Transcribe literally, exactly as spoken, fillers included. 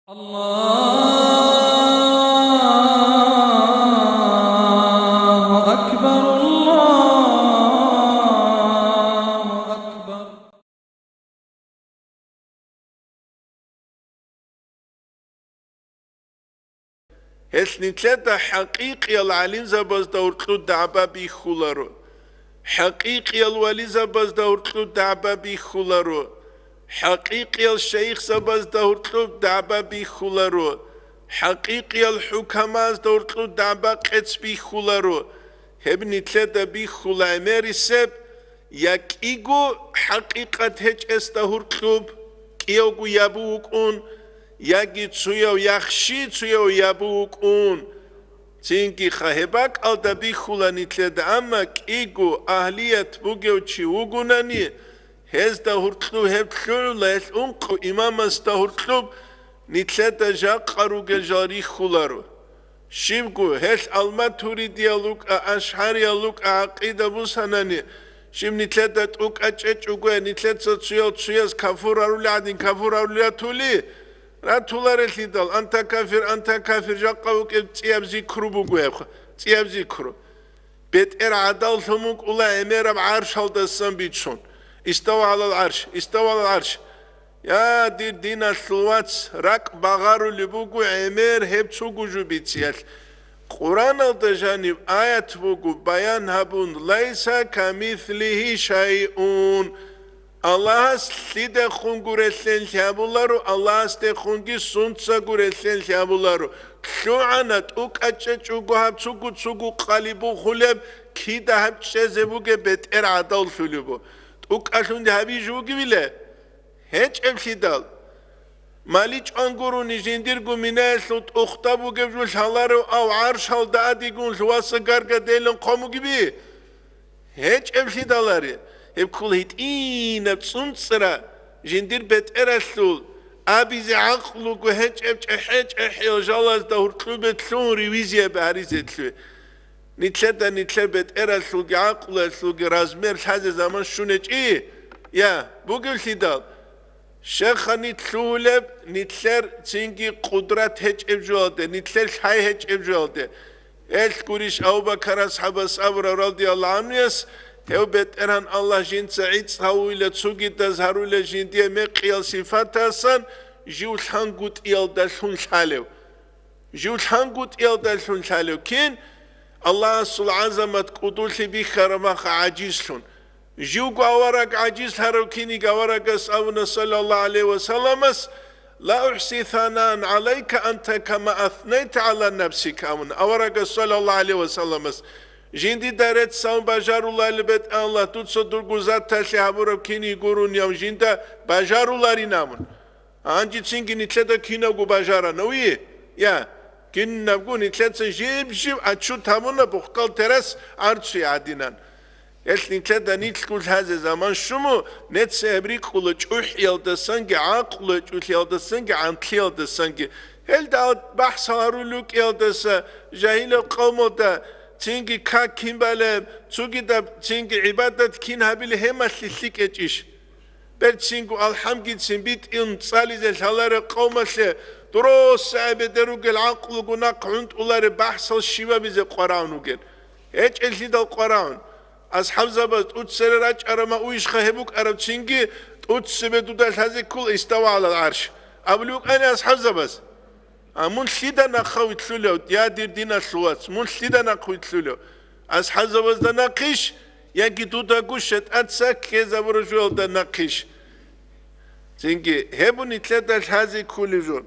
الله أكبر، الله أكبر. Гьелъ нилъеда хӀакъикъиял гӀалимзабазда гьоркьоб дагӀба бихьуларо, хӀакъикъиял вализабазда гьоркьоб дагӀба бихьуларо, хӀакъикъиял шайихзабазда гьоркьоб дагӀба бихьуларо, хӀакъикъиял хӀукамазда гьоркьоб дагӀба-къец бихьуларо. Гьеб нилъеда бихьула гӀемерисеб, я кӀиго хӀакъикъат гьечӀесда гьоркьоб, кӀиявго ябу вукӀун, яги цуяв яхщи цуяв ябу вукӀун. Цинги-ха гьеб бакӀалда бихьула нилъеда, амма кӀиго агьлият бугев чи вугунани, гьезда гьоркьоб гьеб лъугӀула, гьелъ ункъо имамасда гьоркьоб нилъеда жакъа ругел жал рихьуларо. Щибго, гьелъ алматуридиял рукӀа, ашгьариял рукӀа гӀакъида бусанани, щиб нилъеда тӀукӀа чӀечӀого, нилъеца цуял цуяз кафур гьарулел гӀадин кафур гьарулел ратули? Ратуларелъидал, анта кафир, анта кафир жакъа вукӀеб цӀияб зикру буго гьеб, цӀияб зикру. БетӀер гӀадаллъун вукӀула гӀемераб гӀаршалдасан бицун. Истава гӀалал гӀарш, истава гӀалал гӀарш. Я, дир диналъул вац, ракӀ багъарулеб буго гӀемер гьеб цо гужу бициялъ. Къураналда жаниб аят буго баян гьабун: «Лайса камислигьи шайъун». Аллагьас лъидехун гурелъен лъабуларо, Аллагьасдехунги сунца гурелъен лъабуларо. ЛъугӀана, тӀукӀа чӀечӀого гьаб цугу-цугу къали бухулеб, кида гьаб чӀезе бугеб бетӀер гӀадаллъулеб бу. ТӀукӀалъунги гьабизе вугевила? ГьечӀеблъидал. Мали чӀван гурони жиндирго минаялъул тӀухда бугеб жо лъаларев ав гӀаршалда адигун лъуваса гаргадейилан хъван бугеби? ГьечӀеблъидалари, гьеб ккола гьитӀинаб цӀунцӀра жиндир бетӀералъул абизе гӀакълуго гьечӀеб чӀехӀе-чӀехӀиял жалазда гьоркьобе лъун ревизия гьаризе лъугьи. Нилъеда нилъер бетӀералъулги гӀакълуялъулги размер лъазе заман щунечӀищ? Я, бугевлъидал. Щайха нилъ лъугьулеб, нилъер цинги къудрат гьечӀеб жоялде, нилъер лъай гьечӀеб жоялде. Гьелъ гурищ Абу-Бакар асхӀабас абураб радияллагьу гӀанхуяс, гьев БетӀергьан Аллагь жинца гӀицӀ гьавуила, цогидаз гьарула жиндие мекъиял сифатасан, жив лъангутӀиялдалъун лъалев. Жив лъангутӀиялдалъун лъалев кин? Аллагьасул гӀазамат кӀудулъи бихьараб маха гӀажизлъун. Живго авараг гӀажизлъарав киниг аварагас абуна, саллаллагьу гӀалайгьи ва салламас: «Ла ухси санаан гӀалайка анта кама аснайта гӀала нафсика», абуна аварагас, саллаллагьу гӀалайгьи ва салламас. Жиндида рецц гьабун бажаруларел, БетӀергьан Аллагь, дуца дурго заталъе гьабураб кини гурони жинда бажаруларин абун. Гьанжецинги нилъеда кинабго бажарана, уй? Я, кинабго нилъеца жиб-жиб отчет гьабуна бухгалтера арцуе гӀадинан. Гьелъ нилъеда нилъго лъазе заман щун, нилъеца гьеб рикӀкӀула чӀухӀиялдасанги, гӀакълу гьечӀолъиялдасанги, гӀантлъиялдасанги. Гьелда бахӀсал гьарулел рукӀиялдаса, жагьилаб къавмалда цинги как кин балеб, цогидаб цинги гӀибадат кин гьабилеб гьемалъи лъикӀ гьечӀищ? Берцинго алхӀамгицин битӀун цӀализе лъалареб къавмалъе дуросаби бедер ругел гӀакълуго нахъ гӀунтӀулареб бахӀсал щибабизе къварагӀун вугел. ГьечӀелъидал къварагӀун. АсхӀабзабаз тӀуцере рачӀараб ма уйищха гьеб букӀарабцинги, тӀуцебе дуда лъазе ккола истава гӀалал гӀарш абулеб букӀани асхӀабзабаз. А мун лъида нахъа вилълъулев, я дир диналъул вац, мун лъида нахъ вилълъулев? АсхӀабзабазда нахъищ, яги дудаго шайтӀаца ккезабураб жоялда нахъищ? Цинги гьеб нилъеда лъазе кколеб жо.